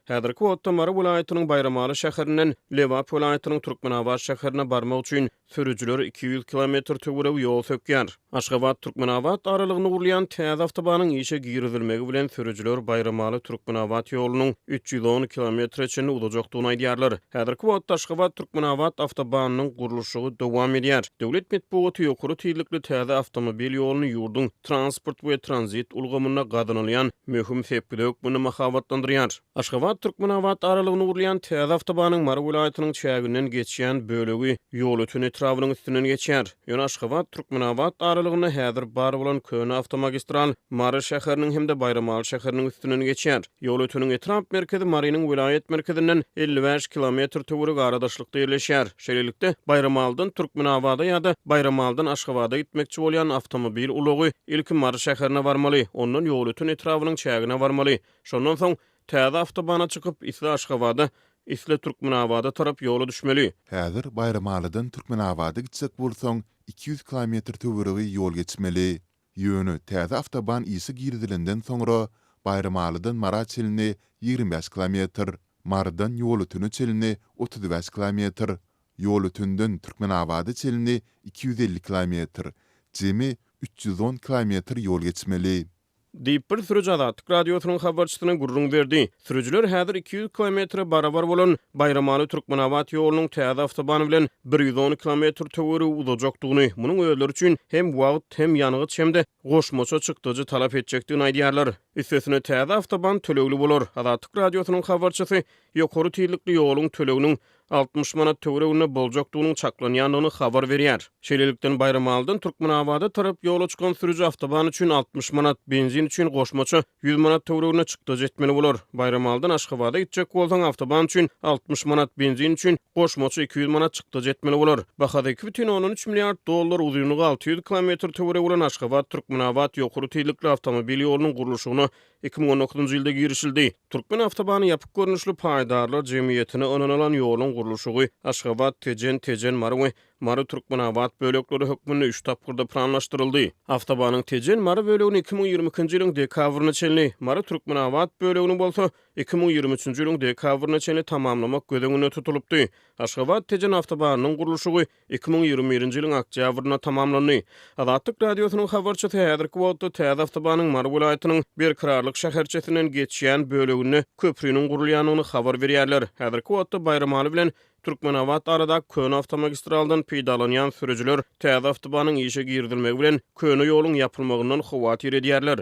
Häzirki wagtda Mary welaýatynyň Baýramaly şäherinden Lebap welaýatynyň Türkmenabat şäherine barmak üçin sürüjiler 200 kilometr töweregi ýol sökýär. Aşgabat-Türkmenabat aralygynda gurulýan täze awtobanyň işe girizilmegi bilen sürüjiler Baýramaly-Türkmenabat ýolunyň 310 kilometre çenli uzajakdygyny aýdýarlar. Häzirki wagtda Aşgabat-Türkmenabat awtobanynyň gurluşygy dowam edýär. Döwlet metbugaty ýokary tizlikli täze awtomobil ýoluny ýurduň transport we tranzit ulgamynda gazanylýan möhüm sepgidi hökmünde mahabatlandyrýar. Aşgabat-Türkmenabat aralygynda gurulýan täze awtobanyň Mary welaýatynyň çäginden geçýän bölegi Ýolöten etrabynyň üstünden geçýär. Ýöne Aşgabat-Türkmenabat aralygynda häzir bar bolan köne awtomagistral Mary şäheriniň hem-de Baýramaly şäheriniň üstünden geçýär. Ýolöteniň etrap merkezi Marynyň welaýat merkezinden 55 kilometr töweregi aradaşlykda ýerleşýär. Şeýlelikde, Baýramalydan Türkmenabada ýa-da Baýramalydan Aşgabada gitmekçi bolýan awtomobil ulagy ilki Mary şäherine barmaly, ondan Ýolöten etrabynyň çägine barmaly. Şondan soň, täze awtobana çykyp, isle Aşgabada, isle Türkmenabada tarap ýola düşmeli. Häzir Baýramalydan Türkmenabada gitjek bolsaň, 200 kilometr töweregi ýol geçmeli. Ýöne täze awtoban işe girizilenden soňra, Baýramalydan Mara çenli 25 kilometr, Marydan Ýolötene çenli 35 kilometr, Ýolötenden Türkmenabada çenli 250 kilometr, jemi 310 kilometr ýol geçmeli. Diýip, bir sürüji Azatlyk Radiosynyň habarçysyna gürrüň berdi. Sürüjiler häzir 200 kilometre barabar bolan Baýramaly-Türkmenabat ýolunyň täze awtoban bilen 110 kilometr töweregi uzajakdygyny, munuň özleri üçin hem wagt, hem ýangyç hem-de goşmaça çykdajy talap etjekdigini aýdýarlar. Üstesine, täze awtoban tölegli bolar. Azatlyk Radiosynyň habarçysy ýokary tizlikli ýoluň töleginiň 60 manat töwereginde boljakdygynyň çaklanýandygyny habar berýär. Şeýlelikden, Baýramalydan Türkmenabada tarap ýola çykan sürüji awtoban üçin 60 manat, benzin üçin goşmaça 100 manat töwereginde çykdajy etmeli bolar. Baýramalydan Aşgabada gitjek bolsaň, awtoban üçin 60 manat, benzin üçin goşmaça 200 manat çykdajy etmeli bolar. Bahasy 2,3 milliard dollar, uzynlygy 600 kilometr töweregi bolan Aşgabat-Türkmenabat ýokary tizlikli awtomobil ýolunyň gurluşygyna 2019-njy ýylda girişildi. Türkmen awtobany ýapyk görnüşli paýdarlar jemgyýetine ynanylan ýoluň gurluşygy Aşgabat, Tejen, Tejen, Mary we Mary, Türkmenabat bölekleri hökmünde üç tapgyrda planlaşdyryldy. Awtobanyň Tejen, Mary bölegini 2022-nji ýylyň dekabryna çenli, Mary, Türkmenabat bölegini bolsa 2023-nji ýylyň dekabryna çenli tamamlamak göz öňünde tutulypdy. Aşgabat, Tejen awtobanynyň gurluşygy 2021-nji ýylyň oktýabrynda tamamlandy. Azatlyk Radiosynyň habarçysy häzirki wagtda täze awtobanyň Mary welaýatynyň Berkararlyk şäherçesinden geçýän böleginde köpriniň gurulýandygyny habar berýärler. Häzirki wagtda Baýramaly bilen Türkmenabat aradaky köne awtomagistraldan peýdalanýan sürüjiler täze awtobanyň işe girizilmegi bilen köne ýoluň ýapylmagyndan howatyr edýärler.